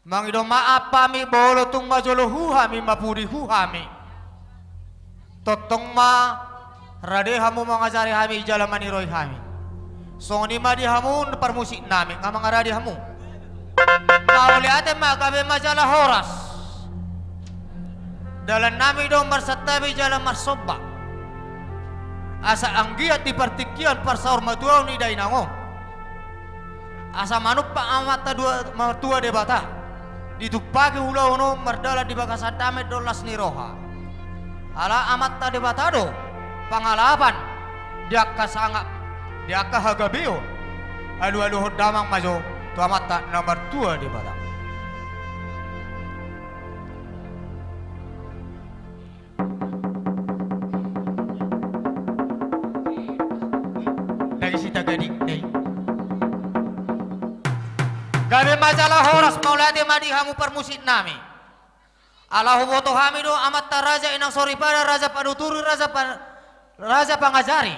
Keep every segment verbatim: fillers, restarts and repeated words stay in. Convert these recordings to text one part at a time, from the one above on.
Mangido maaf hami molo tung majolo hu hami, mapudi hu hami. Tongtong ma rade hamu mangajari hami jala maniroi hami. Songon i ma di hamu parmusik nami, nga mangarade hamu. Mauliate ma, gabe ma jala horas. Dalan nami do marsantabi jala marsomba. Asa anggiat di partingkian parsaur matua on i dainang on. Asa manumpak Amanta dua, Martua Debata, ditumpaki ulaon on mardalan di bagasan dame dohot las ni roha. Ala Amanta Debata do pangalapan di angka sangap, di angka hagabeon. Alualuhon damang ma jo tu Amanta na Martua Debata. Lagi sita gading dai. Gabe ma jala horas, mauliate ma di hamu parmusik nami. Ala huboto hami do amanta raja, inang soripada, raja panuturi, raja pa-, raja pangajari.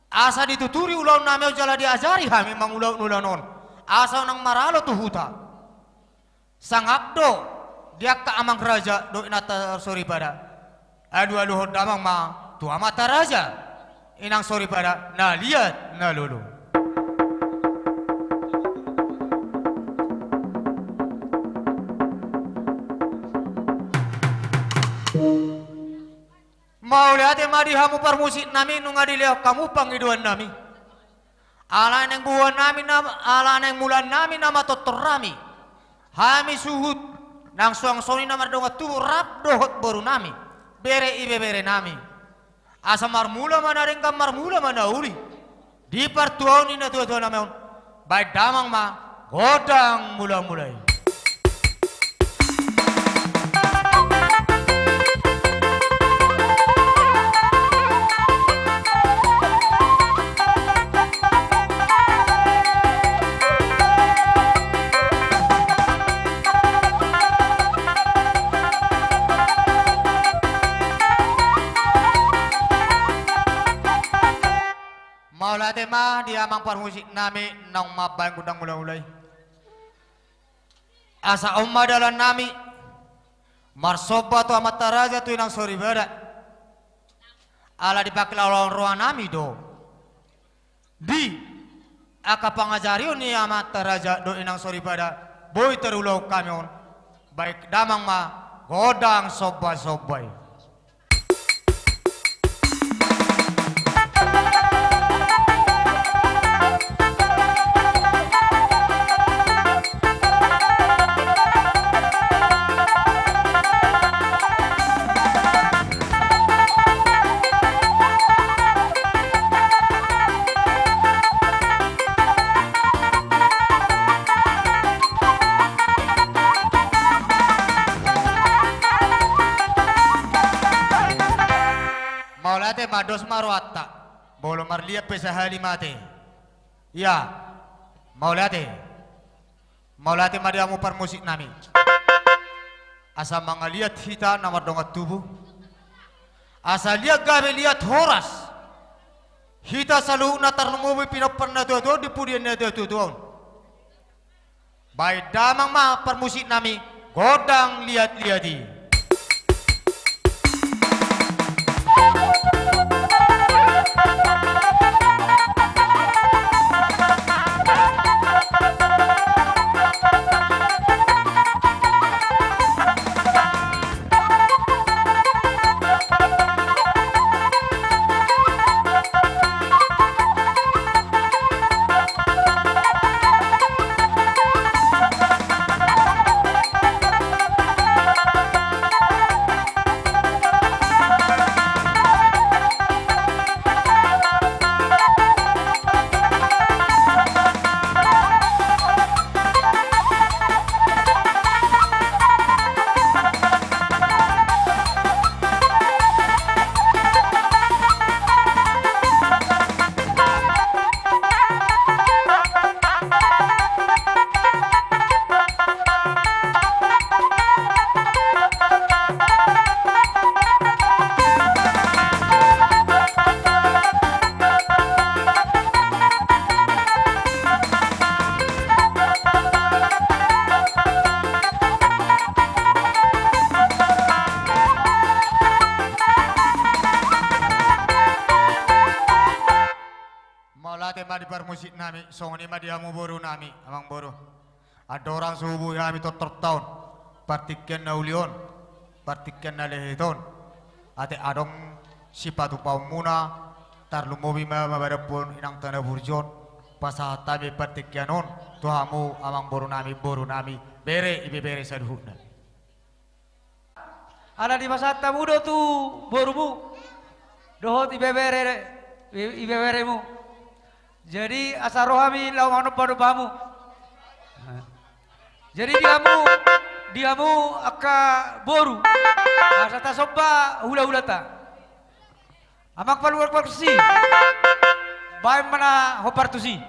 Asa dituturi ulaon nami on jala diajari hami mangulahon ulaon on. Asa unang maralo tu huta. Sangap do di angka amang raja dohot inanta soripada. Alualuhon damang ma tu amanta raja, inang soripada na liat na lolo. Mauliate ma di hamu parmusik nami, nunga dilehon hamu pangidoan nami. Ala naeng boan nami na, ala naeng mulaan nami na matortor nami. Hami suhut nang suang songon i na mardongan tubu rap dohot boru nami, bere ibebere nami. Asa marmula ma na denggan, marmula ma na uli. Di partuaon ni natuatua nami on, baen damang ma gondang mulamula i. Mauliate ma di amang parmusik nami, naung mambaen gondang mulamula i. Asa on ma dalan nami marsomba tu amanta raja, tu inang soripada. Ala dipangkilalaon roha nami do di angka pangajarion ni amanta raja dohot inang soripada boi tarulahon hami on. Baen damang ma gondang sombasomba i. Mauliate ma, dos ma rohanta. Molo marliat pe sahali mate. Ia, mauliate. Mauliate ma di hamu parmusik nami. Asa mangaliat hita na mardongan tubu. Asa liat gabe liat horas. Hita saluhutna tarlumobi pinompar natuatua on di pudian natuatua on. Baen damang ma parmusik nami gondang liatliat i. Sitnami, songon i ma di hamu boru nami, amang boru. Andorang so hubuhi hami tortorta on, partingkian na uli on, partingkian na lehet on, ate adong sipatupaonmuna, tarlumobi ma, ma badanpon inang tano burju on, pasahat hami partingkian on tu hamu amang boru nami, boru nami, bere, ibebere saluhutna. Ala dipasahat hamu do tu borumu dohot ibebere, i-, ibeberemu. Jadi asa ro hami laho manomba-nomba hamu. Jadi di hamu, di hamu angka boru, asa tasomba hula-hulanta. Amang paluar parsi, baen ma na hombar tusi.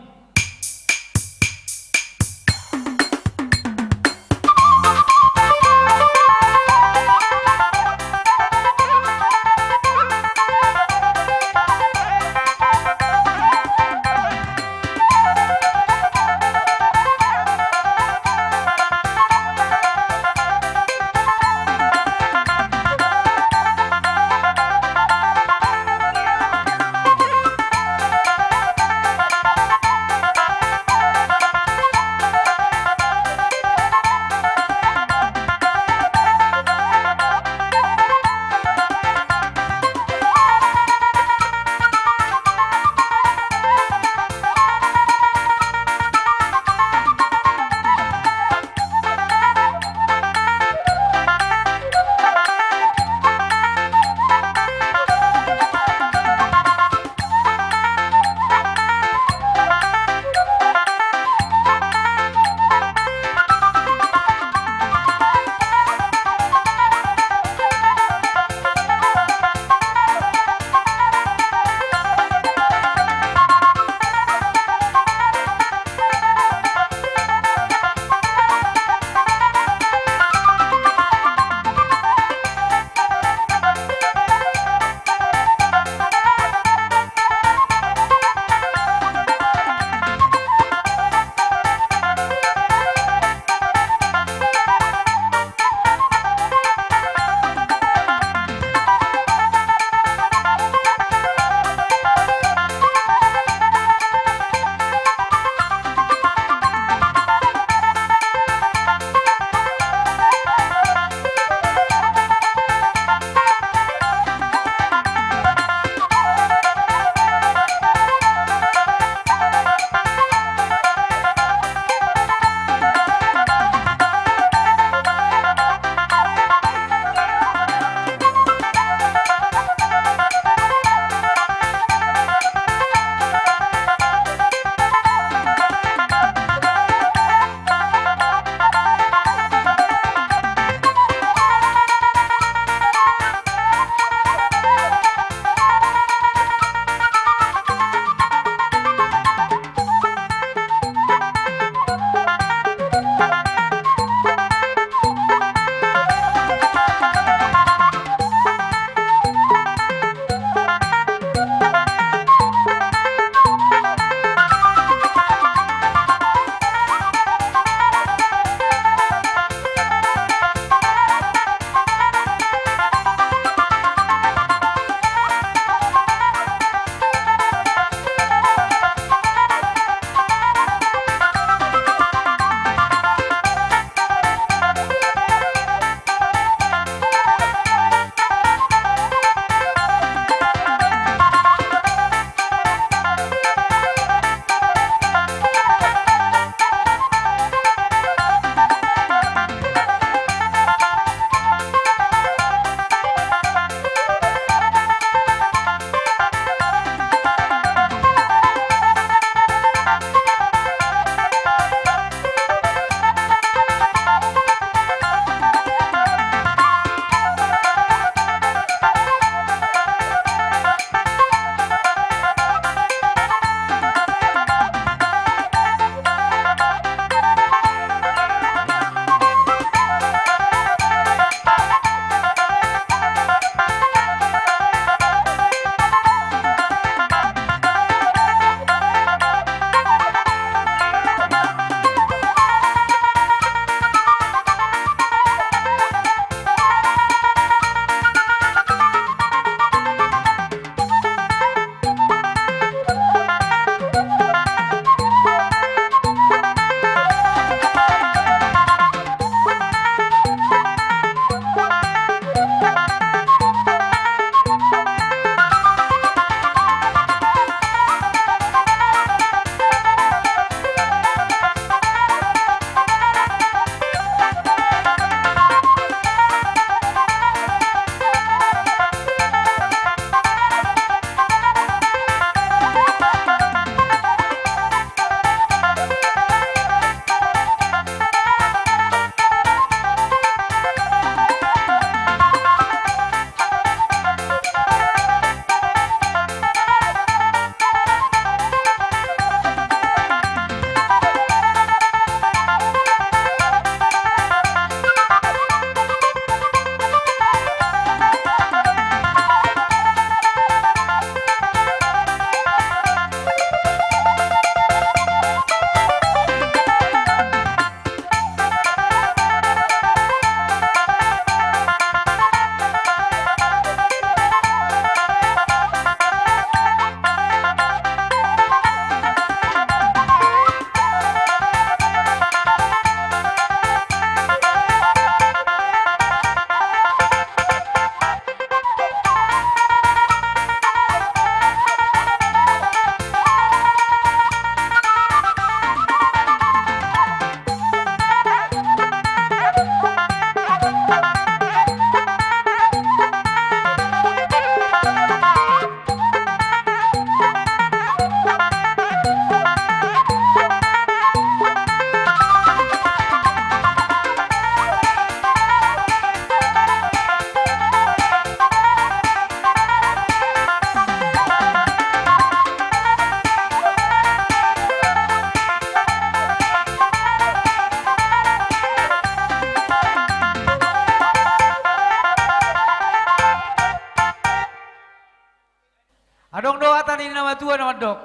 Tua na mandok,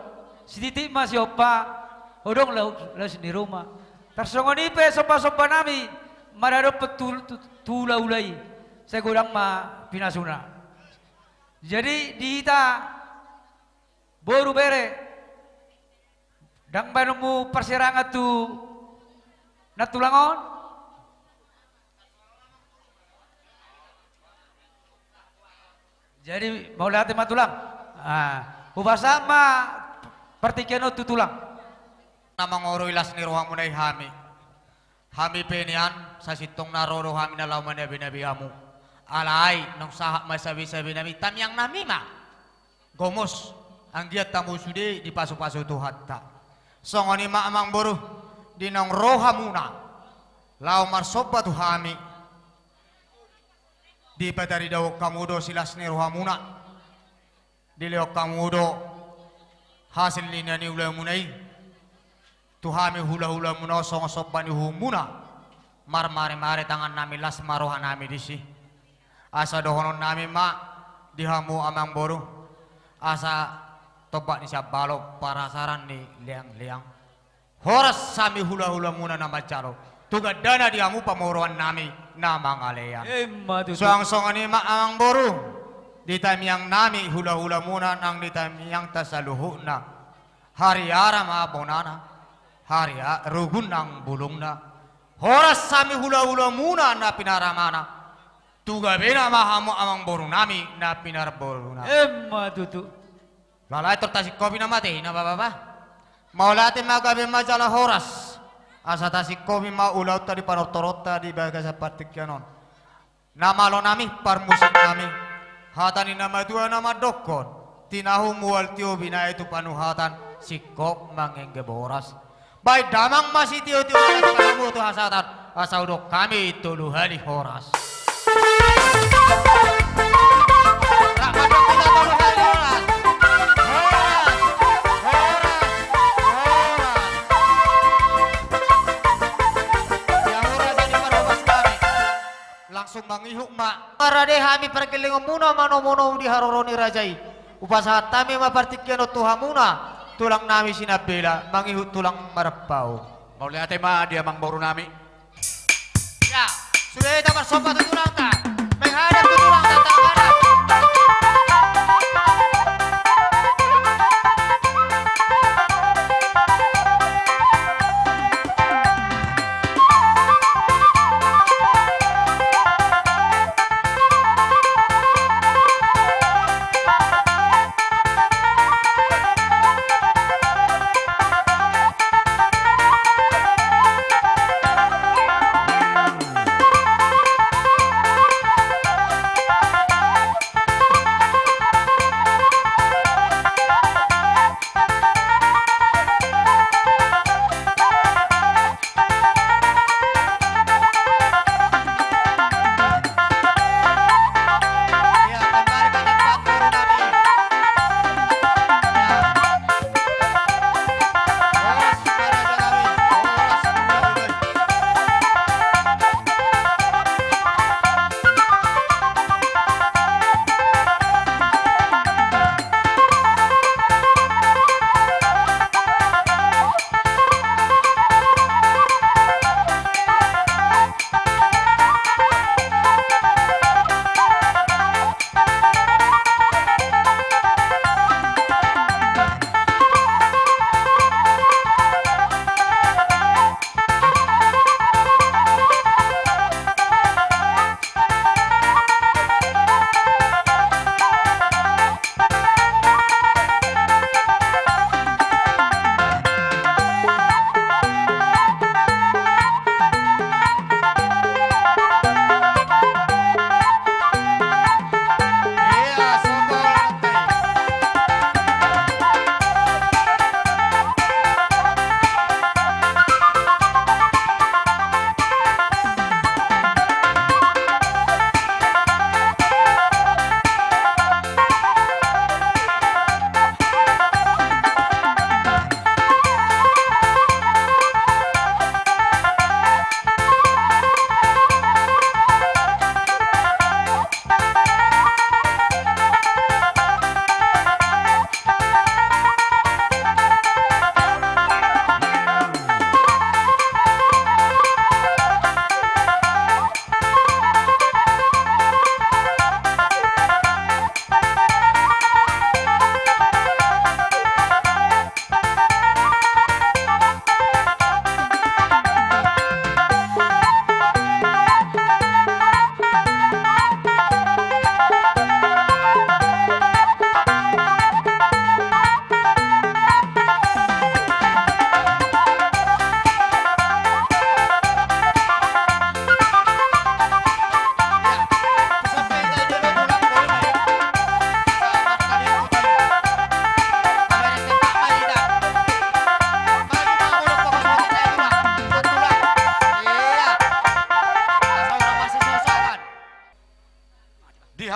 sititi ma siompa, odong laos, laos ni ruma. Tarsongon i pe somba-somba nami maradophon tu, tu, tu hula-hula i, sai godang ma pinasuna. Jadi di hita boru bere, ndang baenonmu parsirangan tu nantulang on? Jadi mauliate ma tulang. Ah, hupasahat ma partingkian on tu tulang. Na mangorui las ni rohamuna i hami. Hami pe nian sasintongna ro do hami na laho manabi-nabi hamu. Alai naung sahat ma sabi-sabi nami, tamiang nami ma. Gomos, anggiat hamu sude dipasu-pasu Tuhanta. Songon i ma amang boru, di naung ro hamuna laho marsomba tu hami, dipataridahon hamu do silas ni rohamuna, dilehon hamu do hasil ni na niulamuna i tu hami hula-hulamuna on songon somba ni uhumuna. Marmari-mari tangan nami, las ma roha nami disi. Asa dohonon nami ma di hamu amang boru, asa tombak ni sambalo, parasaran ni leang-leang. Horas hami hula-hulamuna na manjalo, tu gandana di hamu pamoruon nami na mangalean. Emma tutu. Suang songon i ma amang boru, di tamiang nami hula-hulamuna nang di tamiangta saluhutna. Hariara ma bonana, haria-, rugun nang bulungna. Horas hami hula-hulamuna na pinaramana, tu gabena ma hamu amang boru nami na pinarboruna. Emma tutu. Lalai tor tasingkopi nama te, na baba. Mauliate ma, gabe ma jala horas. Asa tasingkopi ma ulaonta di panortoronta di bagasan partingkian on. Na malo nami, parmusik nami. Hata ni na matua na mandokkon, tinahu mual tio binahen tu panuhatan, singkop mangengge boras. Baen damang ma sitio-tio na tu hamu tu hasahatan, asa hudok hami tolu hali horas. Rap mandok hita tolu hali horas. Horas, horas, horas. Ia horas jadi parhobas hami. Langsung mangihut ma. Marade hami pargellengonmuna manomu-nomu di haroro ni raja i. Hupasahat hami ma partingkian on tu hamuna, tulang nami Sinambela, mangihut tulang marampau. Mauliate ma di amang boru nami. Ya, sude hita marsomba tu tulangta. Menghadap tu tulangta, menghadap.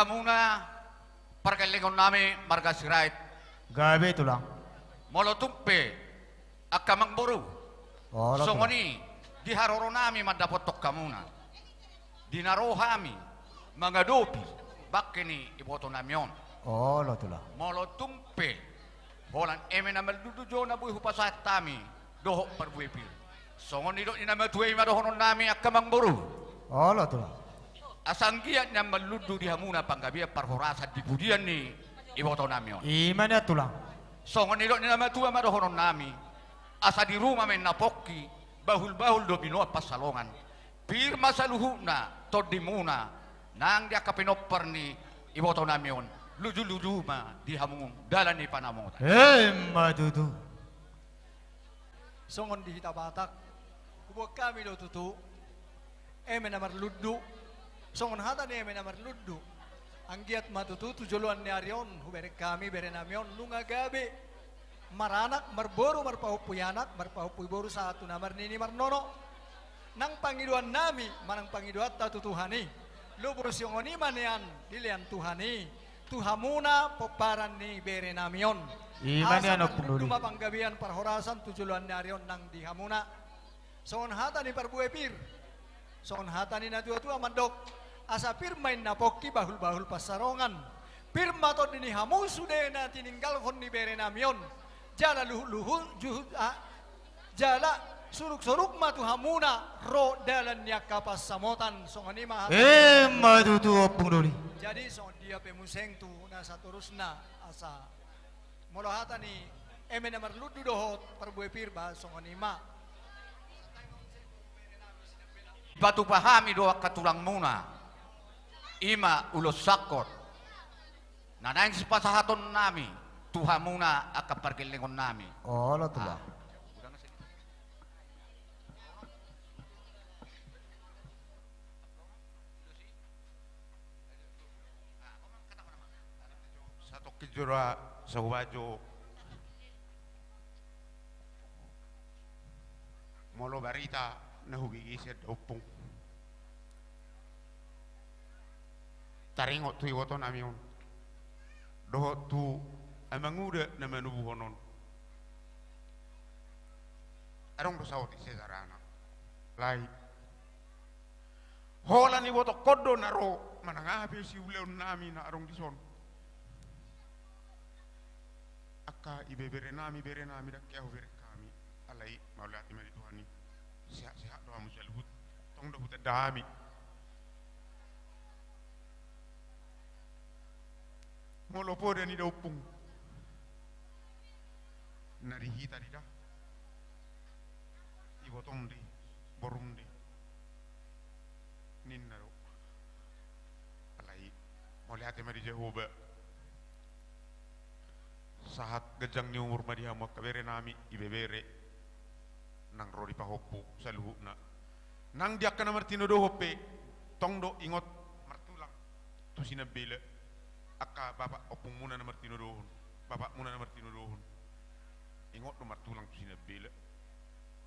Hamuna pargellengonnami marga Sirait. Gabe, Tulang. Molo tung pe angka amangboru, olo, Tulang, songon i di haroronami mandapothon hamuna, di na ro hami mangadopi bangke ni ibotonami on. Olo, Tulang. Molo tung pe holan eme na marlundu jo na boi hupasahat hami dohot parbue pir, songon nidok ni na matua i ma dohononnami angka amangboru. Olo, Tulang. Asa anggiat na marlundu di hamuna panggabean parhorasan di pudian ni ibotonami on. I ma nian, Tulang. Songon nidok ni na matua ma dohononnami, asa di ruma ma inna pongki, bahulbahul do binoan pansalongan. Pir ma saluhutna tondimuna nang di angka pinompar ni ibotonami on, lujuluju ma di hamu dalan ni panamotan. Emma tutu. Songon di hita Batak, huboan hami do tutu eme na marlundu. Songon hata ni eme na marlundu, anggiat ma tutu tu joloan ni ari on hubereng hami berenami on nunga gabe, maranak, marboru, marpahompu i anak, marpahompu i boru, sahat tu na marnini marnono. Nang pangidoannami manang pangidoanta tu Tuhan i, lobo songon i ma nian dilean Tuhan i tu hamuna pomparan ni berenami on. I ma nian, Ompung Doli. Asa marlundu ma panggabean parhorasan tu joloan ni ari on nang di hamuna. Songon hata ni parbue pir, songon hata ni na tuatua mandok, asa pir ma inna pongki, bahulbahul pansalongan. Pir ma tondi ni hamu sude na tininggalhon ni berenami on. Jala luhutluhut juhut, ah, jala suruksuruk ma tu hamuna ro dalan ni angka pansamotan. Songon i ma hata. Emma tutu, Ompung Doli. Jadi songon dia pe muse tu na satorusna, asa molo hata ni eme na marlundu dohot parbue pir, ba songon i ma. Dipatupa hami do angka tulangmuna, i ma ulos sangkot na naeng sipasahatonnami tu hamuna angka pargellengonnami. Olo, Tulang. Ah. Satongkin jo ra, sahuba jo. Molo barita na hubege sian da ompung, taringot tu ibotonami on dohot tu amanguda na manubuhon on. Adong do saotik sejarana. Alai holan ibotohon do na ro manang aha pe siulaonnami na adong dison. Angka ibeberenami, berenami, ndang hea hubereng hami. Alai mauliate ma di Tuhan i, sehat-sehat do hamu saluhut. Tong do hutanda hami. Molo poda ni da ompung, na di hita di da, ibotom di, borum di, ninna do. Alai mauliate ma di Jahowa. Sahat ganjang ni umur ma di hamu angka berenami, ibebere, nang ro di pahompu saluhutna. Nang di angka na martinodohon pe, tong do ingot martulang tu sinambela. Angka bapak ompungmuna na martinodohon, bapakmuna na martinodohon, ingot do martulang tu sinambela.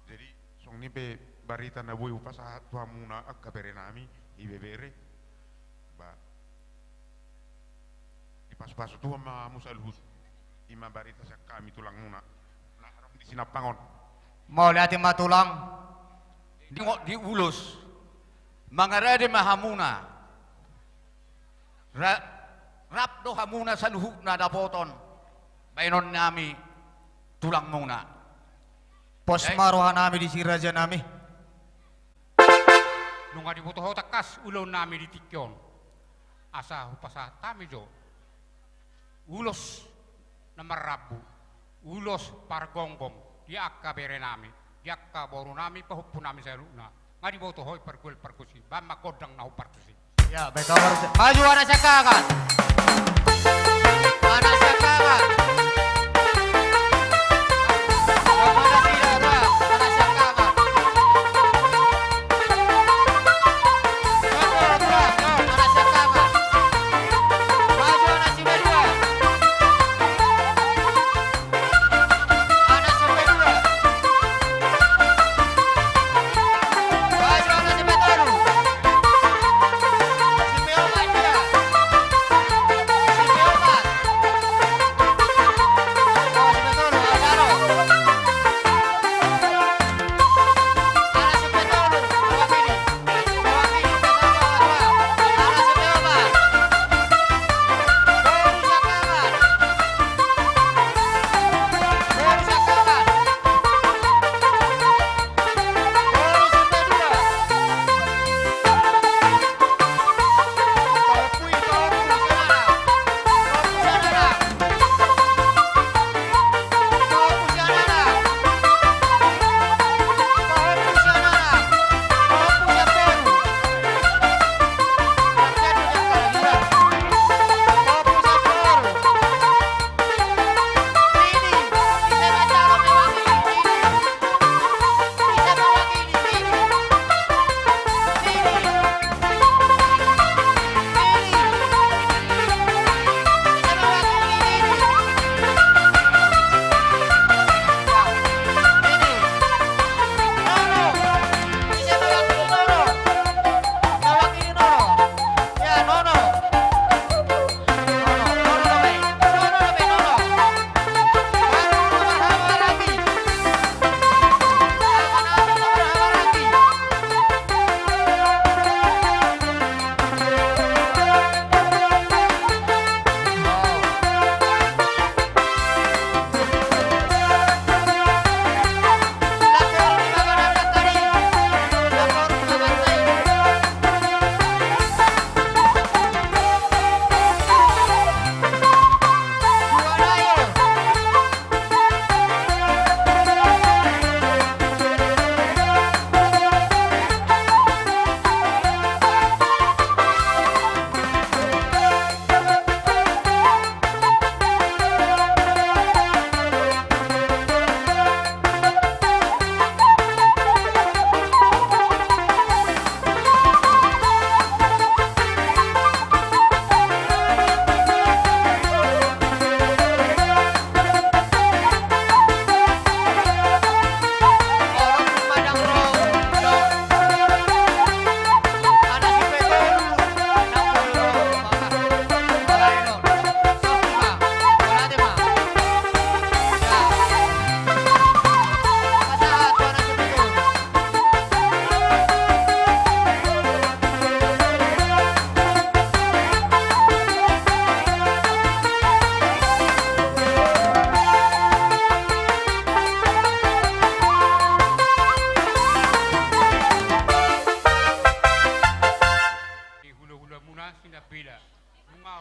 Jadi songon i pe barita na boi hupasahat tu hamuna angka berenami, ibebere. Ba, dipasupasu Tuhan ma hamu saluhut. I ma barita sian hami tulangmuna na adong di Sinampang on. Mauliate ma, Tulang. Di, di ulos mangarade ma hamuna. Ra-, rap do hamuna saluhutna dapoton baenonnami tulangmuna. Pos ma rohanami disi, rajanami. Nunga diboto ho tangkas ulaonnami di tingki on. Asa hupasahat hami jo ulos na marrambu, ulos pargomgom di angka berenami, di angka borunami, pahompunami saluhutna. Nga diboto ho i pargual pargonsi, baen ma gondang na hombar tusi. Ya, baik kabar. Maju anak siangkangan. Anak siangkangan. Anak siangkangan. Anak siangkangan. Maju anak siangkangan.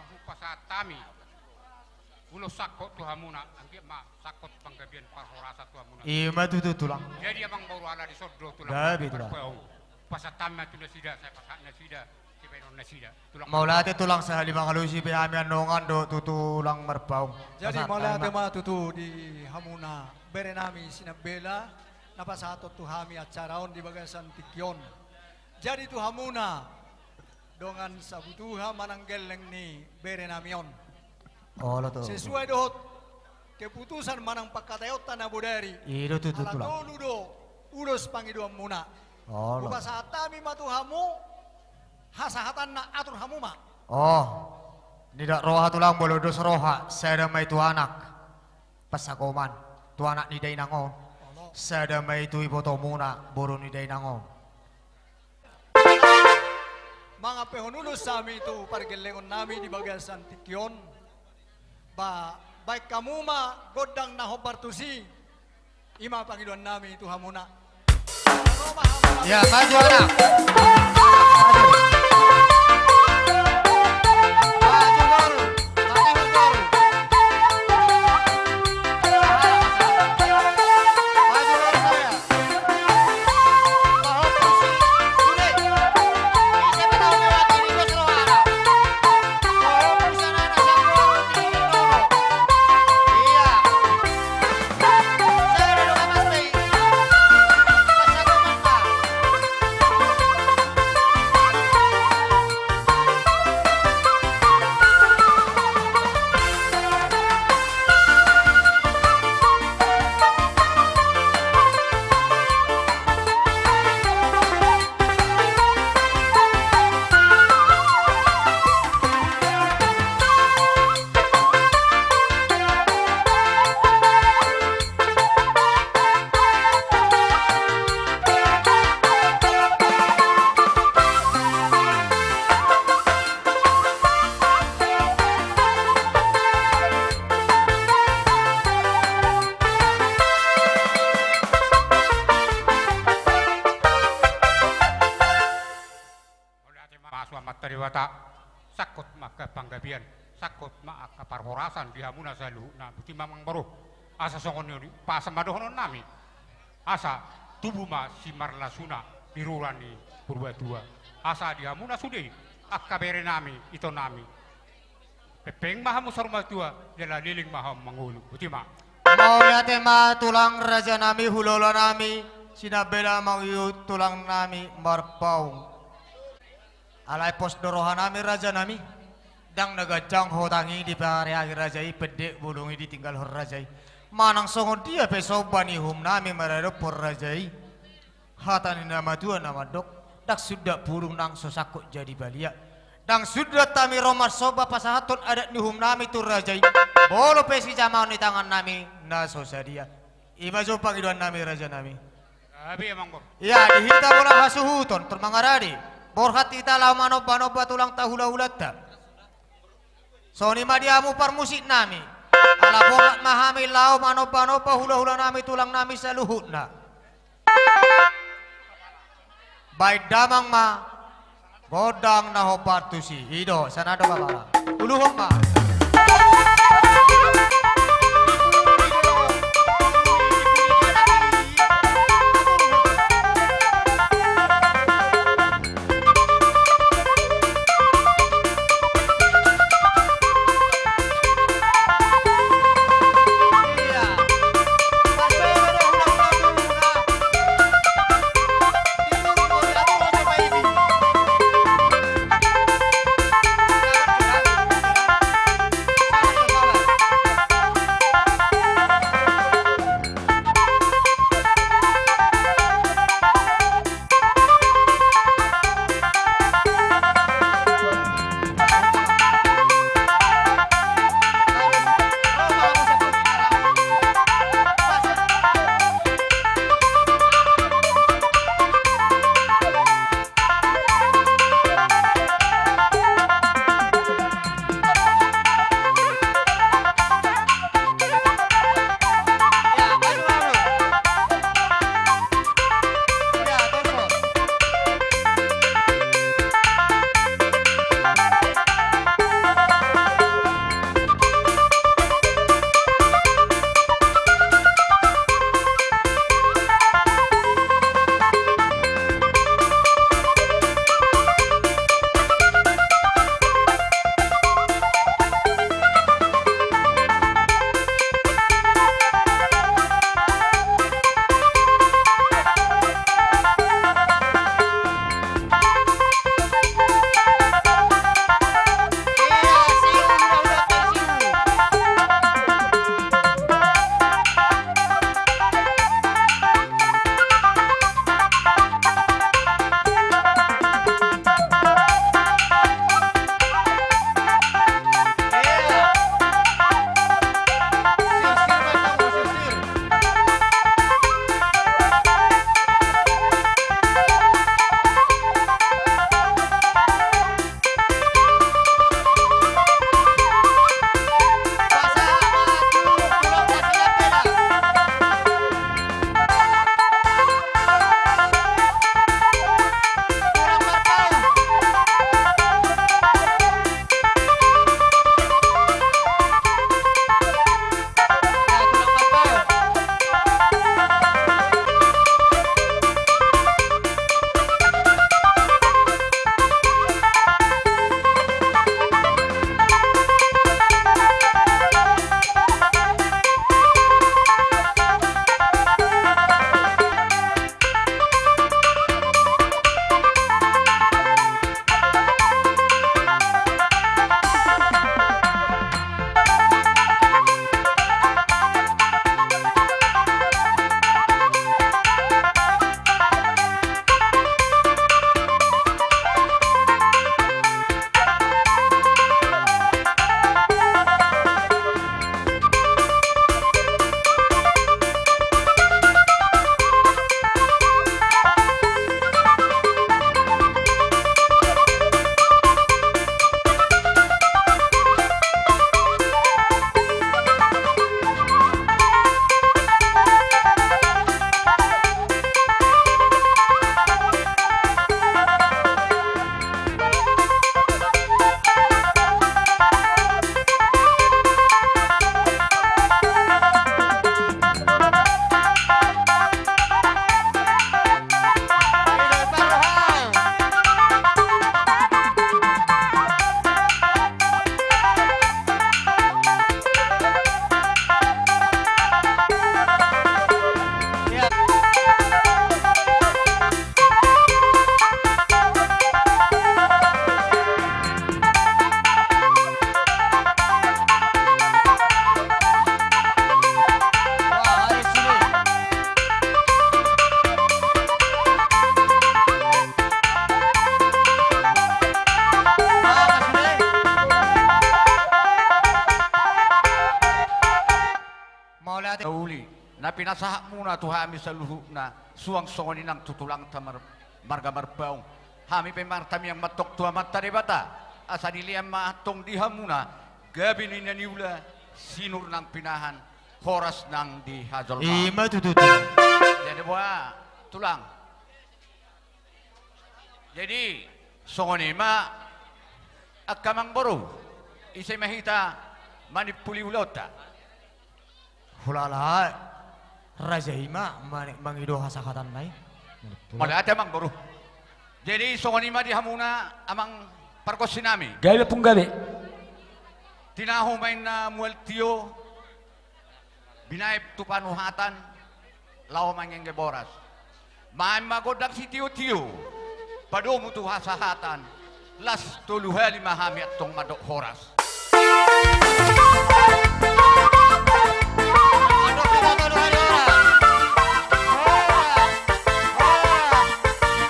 Hupasahat hami ulos sangkot tu hamuna, anggiat ma sangkot panggabean parhorasan tu hamuna. Ima tutu, Tulang. Jadi, Amangboru, ala dison do, Tulang, gabe, Tulang, Marpaung. Pasahat hami ma tu nasida, sai pasahat nasida sibaenon nasida, Tulang. Mauliate, Tulang, sahali mangalusi pe hami annon do tu Tulang Marpaung. Jadi, pasahat hami ma. Mauliate ma tutu di hamuna bere nami Sinambela, na pasahathon tu hami acara on di bagasan tingki on. Jadi, tu hamuna dongan sabutuha manang gelleng ni bere nami on. Olo, Tulang. Sesuai dohot keputusan manang pangkataionta na bodari. I do tutu, Tulang. Ala tolu do ulos pangidoanmuna. Olo. Hupasahat hami ma tu hamu, hasahatanna atur hamu ma. Oh, nidok roha, Tulang, molo dos roha, sada ma i tu anak pansagoman, tu anak ni dainang on. Olo. Sada ma i tu ibotomuna, boru ni dainang on. Mangampehon ulos hami tu pargellengon nami di bagasan tingki on. Ba, baen hamu ma gondang na hombar tusi. Ima pangidoan nami tu hamuna. Ya, maju, anak. Maju. Maju, boru. Maju, boru. Mauliate ma tu Amanta Debata, sangkot ma angka panggabean, sangkot ma angka parhorasan di hamuna saluhutna, botima, Amangboru. Asa songon i, pasahat ma dohonon nami. Asa tubu ma simarlasuna di rura ni Purbatua. Asa di hamuna sude angka bere nami, ito nami, pengpeng ma hamu saur matua, jala leleng ma hamu mangolu. Botima. Mauliate ma, Tulang, raja nami, hulahula nami Sinambela, mangihut tulang nami Marpaung. Alai pos do roha nami, raja nami. Ndang na ganjang hotang i dipareahi raja i, pendek bolong i ditinggalhon raja i. Manang songon dia pe somba ni uhum nami maradophon raja i. Hata ni na matua na mandok, ndang sundat pudung nang so sangkot jadi balian. Ndang sundat hami ro marsomba pasahathon adat ni uhum nami tu raja i, molo pe sijamaon ni tangan nami na so sadia. Ima jo pangidoan nami, raja nami. Gabe, Amangboru. Ia, di hita mulak hasuhuton, tor mangarade, borhat hita laho manombanomba tulangta, hulahulanta. Songon i ma di hamu parmusik nami. Ala borhat ma hami laho manombanomba hulahula nami, tulang nami saluhutna. Baen damang ma gondang na hombar tusi. I do, sana do, Bapak. Uluhon ma. pinasahatmuna tu hami saluhutna, suang songon i nang tu tulangta mar-, marga Marpaung. Hami pe martamiang ma antong tu Amanta Debata, asa dilean ma antong di hamuna gabe ni na niula, sinur nang pinahan, horas nang di hajolmaon. Ima tutu, Tulang. Jadi boha, Tulang. Jadi, songon i ma angka amangboru, ise ma hita manimpuli ulaonta. Hulala, raja i ma mani-, mangido hasahatanna i. Mauliate amangboru. Jadi, songon i ma di hamuna amang pargonsinami. Gabe pung gabe. Tinahu ma inna mual tio, binaen tu panuhatan, laho mangenge boras. Baen ma gondang sitiotio, padomu tu hasahatan, las tolu hali ma hami antong mandok horas. Mandok hita tolu hali horas. Horas, horas,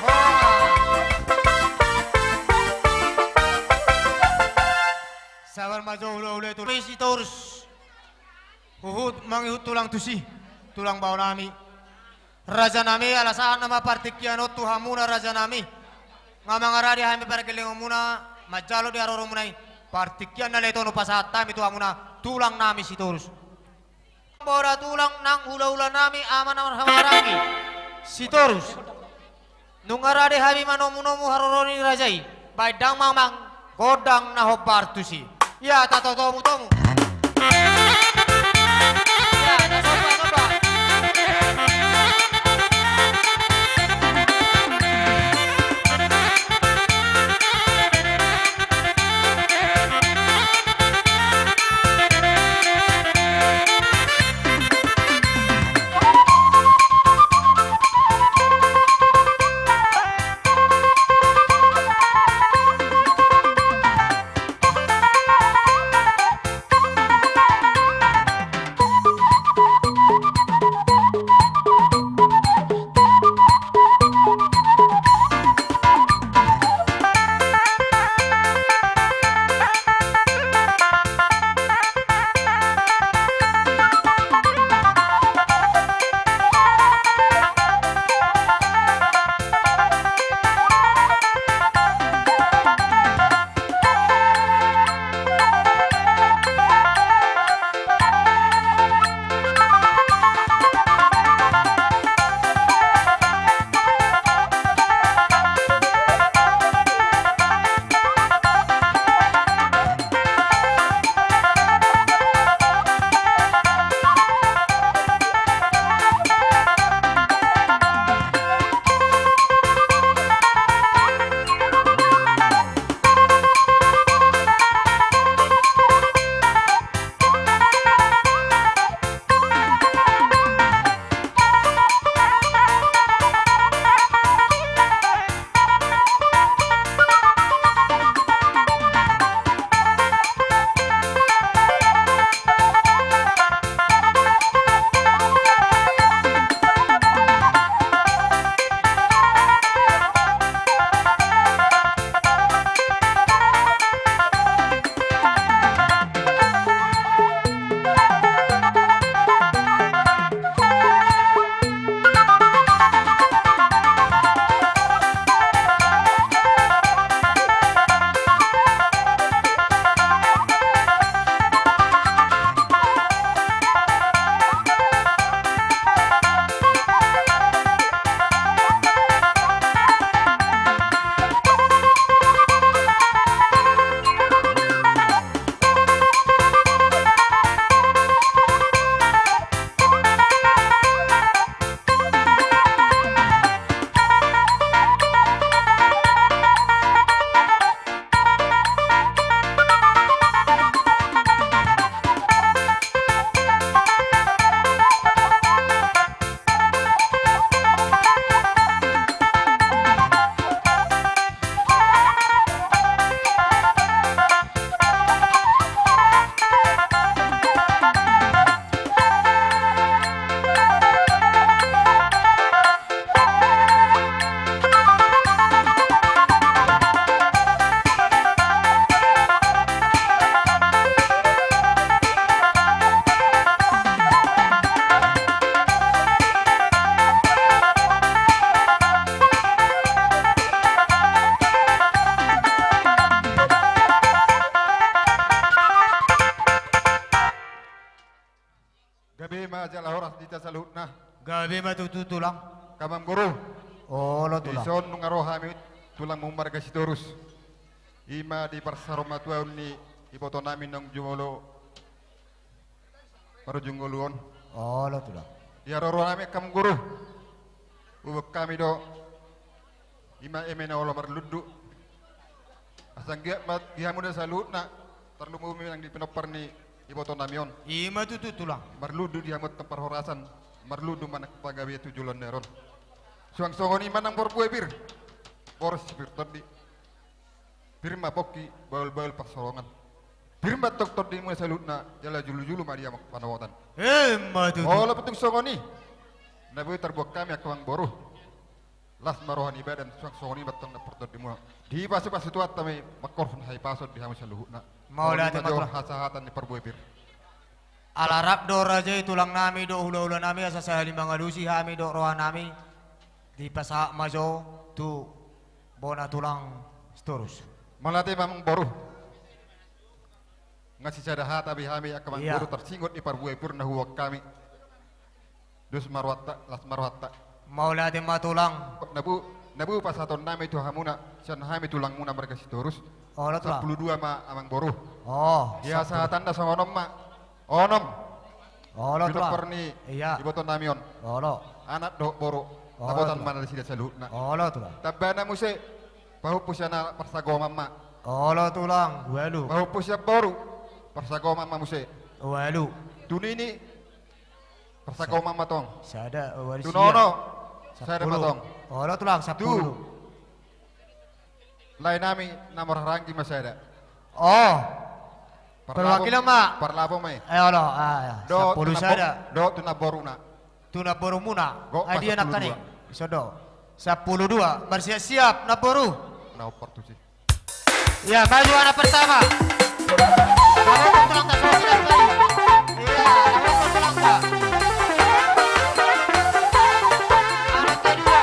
horas. Sabar ma jo, hula-hula, tu Sitorus. Huhut mangihut tulang tusi, tulang baonami. Rajanami, ala sahat nama partingkian on tu hamuna rajanami. Nga mangarade hami pargellengonmuna, manjalo di haroromuna i. Partingkian na lehonon pasahat hami tu hamuna, tulangnami Sitorus. Boha tulang nang hula-hulanami, ama na marhahamaranggi. Sitorus. Nunga rade hami manomu-nomu haroro ni raja i, baen damang ma gondang na hombar tusi. Ia, tatomu-tomu. Ia, tasomba-somba. Gabe ma tutu, Tulang. Amangboru. Olo, Tulang. Dison nunga ro hami, tulangmu marga Sitorus. I ma di parsaurmatuaon ni ibotonami naung jumolo marujung ngolu on. Olo, Tulang. Di haroroanami, Amangboru, huboan hami do, i ma eme na olo marlundu. Asa anggiat ma di hamuna saluhutna, tarlumobi nang di pinompar ni ibotonami on. I ma tutu, Tulang. Marlundu di hamu antong parhorasan, marlundu manang pagabe tu joloan ni ari on. Suang songon i ma nang parbue pir. Boru si pir tondi. Pir ma pongki, bahulbahul pansalongan. Pir ma antong tondimuna saluhutna, jala jolojolo ma di hamu panopotan. I ma tutu. Molo pe tung songon i, na boi tarbuat hami, angka amangboru, las ma roha ni badan, suang songon i ma antong na partondimuna. Dipasupasu Tuhanta ma i, mangkorhon hahipason di hamu saluhutna. Mauliate ma, Tulang. Hasahatan ni parbue pir. Ala rap do raja i, tulangnami dohot hulahulanami, asa sahali mangalusi hami dohot rohanami, dipasahat ma jo tu bona tulang Sitorus. Mauliate ma, Amangboru. Nga sisada hata be hami, angka amangboru, tarsingot ni parbue pir na huboan hami. Dos ma rohanta, las ma rohanta. Mauliate ma, Tulang. Na boi, na boi pasahatonnami tu hamuna, sian hami tulangmuna marga Sitorus. Olo, Tulang. Sampulu dua ma, Amangboru. O, di hasahatanna songon on ma. Onom. Olo, Tulang. Pinompar ni ibotonami on. Olo. Anak dohot boru. Olo, Tulang. Dapotan ma nasida saluhutna. Olo, Tulang. Tambana muse, pahompu sian anak, parsagoman ma. Olo, Tulang. Ualu. Pahompu sian boru, parsagoman ma muse. Ualu. Tu nini, parsagoman ma tong. Sada, ualu. Tu nono, sada ma tong. Olo, Tulang, sampulu. Tu laenami na marhahaanggi ma sada. O. Parlapo, parlapo ma i. E, olo, a, sampulu sada. Dohot tu namboruna. Tu namborumuna. Ai dia nangkaning? Sampulu dua. Sampulu dua. Marsiap-siap, namboru. Na ompar tusi. Ia, maju anak pertama. Anak kedua.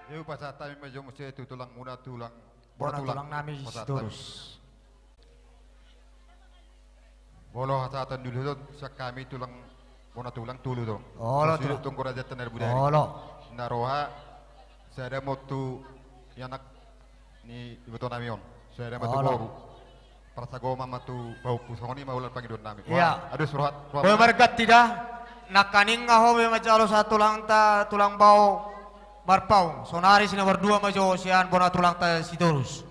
Ia, hupasahat hami ma jo muse tu tulangmuna, tulang, bona tulang, tulangnami pasahat hami. Sitorus. Molo hasahatan ni ulaon, sian hami tulang, bona tulang tolu do. Olo, tulang. Tung raja tanah budaya. Olo. Na roha, sada ma tu anak ni ibotonami on. Sada ma tu boru. Olo. Parsagoman ma tu pahompu, songon i ma holan pangidoannami. Ia. Wah, adus rohat, rohat. Boi marganti da. Nangkaning nga ho be manjalo sahat tulangta, tulang bao Marpaung. Sonari si nomor dua ma jo sian bona tulangta Sitorus.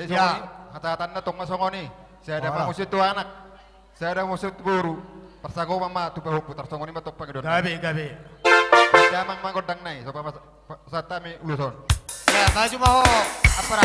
Songon i, hatahatanna tong ma songon i. Sada ma muse tu anak, sada ma muse tu boru. Parsagopan ma tu pahompu, tarsongon i ma tong pangidoan. Gabe, gabe. Damang ma gondang nai, so pasahat hami ulos on. Ia, maju ma ho, Ampara.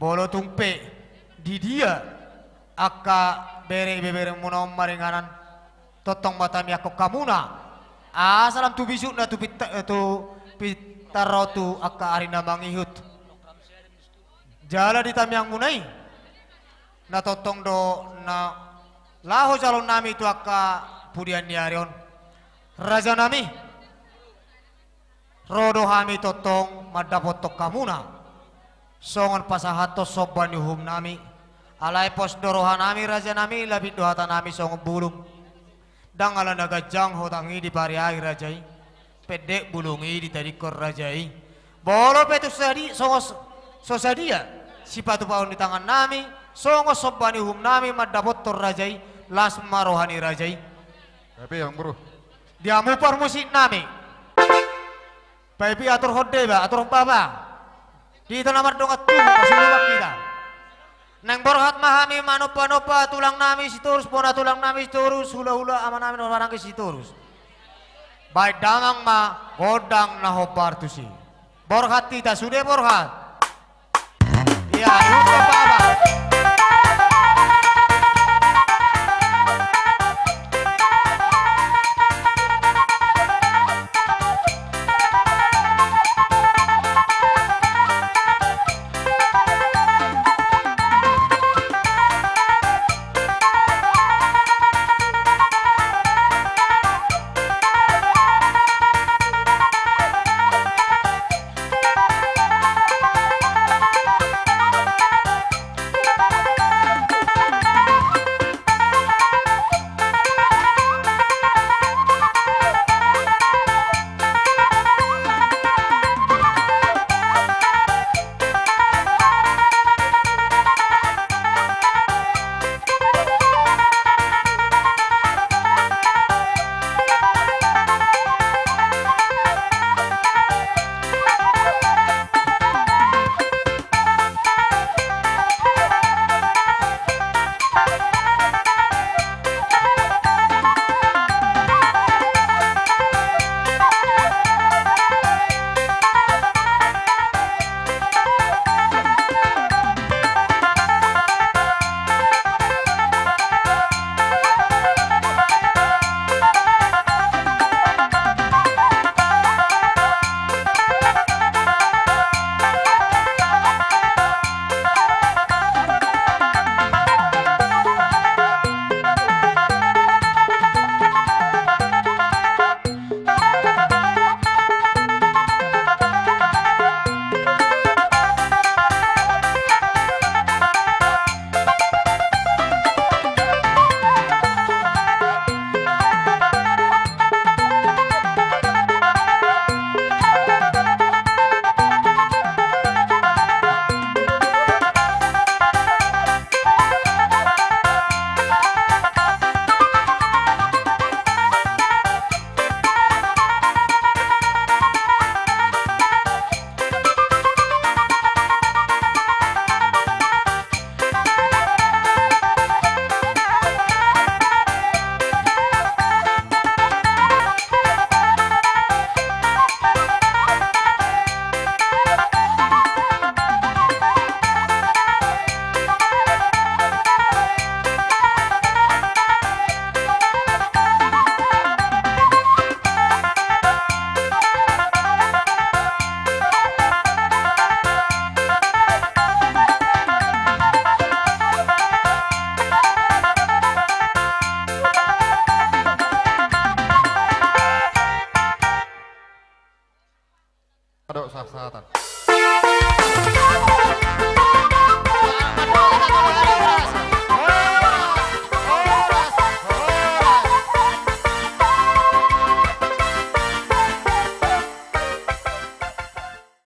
Molo tung pe di dia angka bere ibeberemuna on maringanan, tongtong ma tamiangkon hamuna. Asa lam tu bisukna tu pinta-, eh, tu pintar ro tu angka ari na mangihut. Jala di tamiangmuna i, na tongtong do na laho jaloonnami tu angka pudian ni ari on. Rajanami, ro do hami tongtong mandapothon hamuna songon pasahathon somba ni uhumnami. Alai pos do rohanami, rajanami, labit do hatanami songon bulung. Ndang ala na ganjang hotang i dipariahi raja i, pendek bulung i ditadingkon raja i. Molo pe tung sadi-, songon s-, so sadia sipatupaon ni tangannami songon somba ni uhumnami mandapothon raja i, las ma roha ni raja i. Gabe, amang boru. Di hamu parmusiknami. Paipi aturhon deba, aturhon baba. Di hita na mardongan tubu, pasulungan hita. Naeng borhat ma hami manombanomba tulangnami Sitorus, bona tulangnami Sitorus, hulahula amanami na marhaha Sitorus. Baen damang ma gondang na hombar tusi. Borhat hita, sude borhat.